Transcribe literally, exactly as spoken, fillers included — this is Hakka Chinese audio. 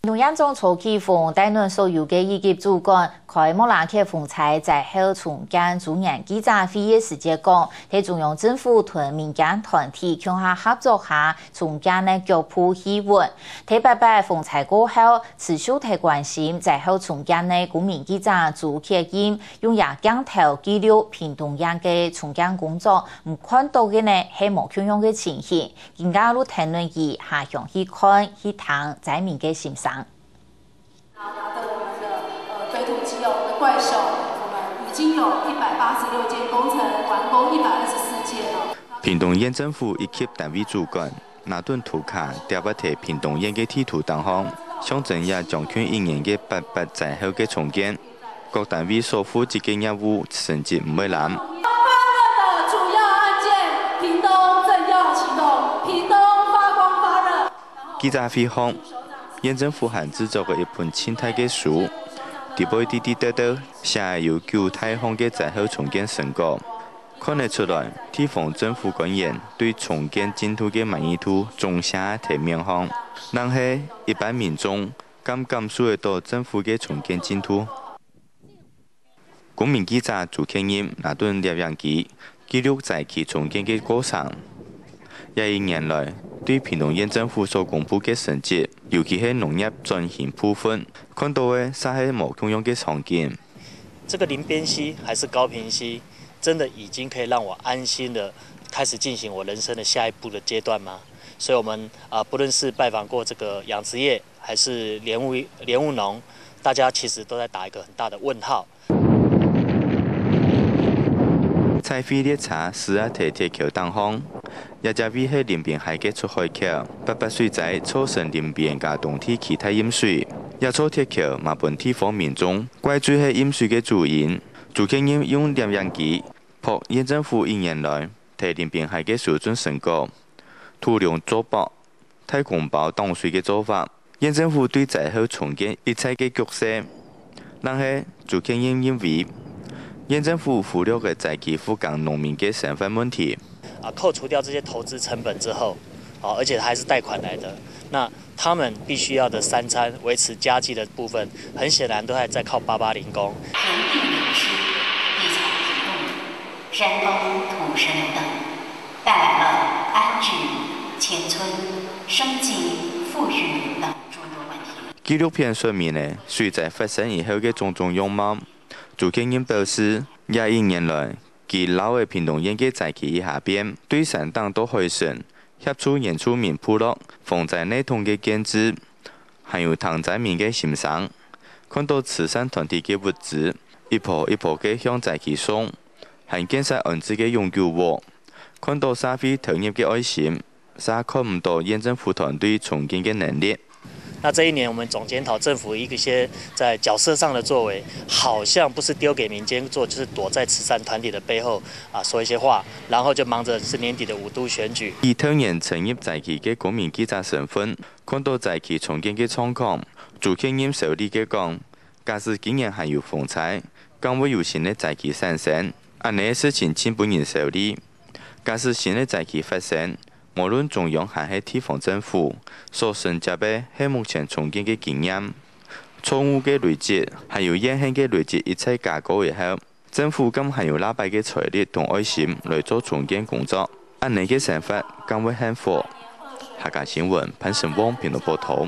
屏東縣長曹啟宏帶領所有个一級主管開莫拉克風災災後重建週年記者會个時節講，係中央政府同民間團體共下合作下，重建个腳步企穩。在八八風災過後，持續忒關心災後重建个公民記者朱潔瑛，用這鏡頭記錄屏東縣个重建工作，毋看到个呢係無共樣个情形。 今下就跈等佢下鄉去看、去聽災民个心聲。拿的我们的呃堆土机哦，我们的怪手，我们已经有一百八十六件工程完工，一百二十四件了。屏東縣政府一級單位主管拿等圖卡貼在屏東縣个地圖頂項，象徵這將近一年个八八災後个重建。 各單位所負責个業務成績毋會爛。發熱的主要案件，屏東正要啟動，屏東發光發熱。記者會項，縣政府還製作了一本盡大个書，底背滴滴答答寫有九大項个災後重建成果。看得出來，地方政府官員對重建進度个滿意度總寫在面項，但係一般民眾 敢感受得到政府个重建進度？公民記者朱潔瑛拿等攝影機，記錄災區重建个過程。這一年來，對屏東縣政府所公布个成績，尤其係農業轉型部分，看到个煞係無共樣个場景。這個林邊溪還是高屏溪，真的已經可以讓我安心的開始進行我人生的下一步的階段嗎？所以我們啊，不論是拜訪過這個養殖業， 還是蓮霧蓮霧農，大家其實都在打一個很大的問號。彩繪列車駛啊在鐵橋頂項，這隻位係林邊溪个出海口，八八水災造成林邊加東地區大淹水，這座鐵橋嘛分地方民眾怪罪係淹水个主因。朱潔瑛用攝影機拍縣政府一年來在林邊溪个修正成果，土梁做薄、 大公包擋水个做法，縣政府對災後重建一再个局勢。但係朱潔瑛認為，縣政府忽略了災區附近農民个生活問題。啊，扣除掉這些投資成本之後，啊，而且還是貸款來的，那他們必須要的三餐維持家計的部分，很顯然都還在靠八八零工。平地民心，地產移動，山東土石流等，帶來了安居、遷村、生計、富裕等諸多問題。紀錄片說明了水災發生以後个種種樣貌。朱潔瑛表示，這一年來，佢遶了屏東縣个災區一下遍，對山頂到海脣，協助原住民部落防災內通个建置，還有聽災民个心聲，看到慈善團體个物資一波一波个向災區送，還建設安置个永久屋，看到社會投入个愛心， 煞看毋到縣政府團隊重建个能力。那這一年，我們總檢討政府一些在角色上的作為，好像不是丟給民間做，就是躲在慈善團體的背後啊說一些話，然後就忙著是年底的五都選舉。以當年深入災區个公民記者身份，看到災區重建个狀況，朱潔瑛笑笑个講：假使今年還有風災，敢會有新个災區產生？恁呢个事情盡分人愁慮。 假使新个災區發生，無論中央還係地方政府，所承接个係目前重建个經驗、錯誤个累積，還有怨恨个累積一再加高以後，政府敢還有哪擺个財力同愛心來做重建工作？恁呢个生活敢會幸福？客家新聞潘成旺屏東報導。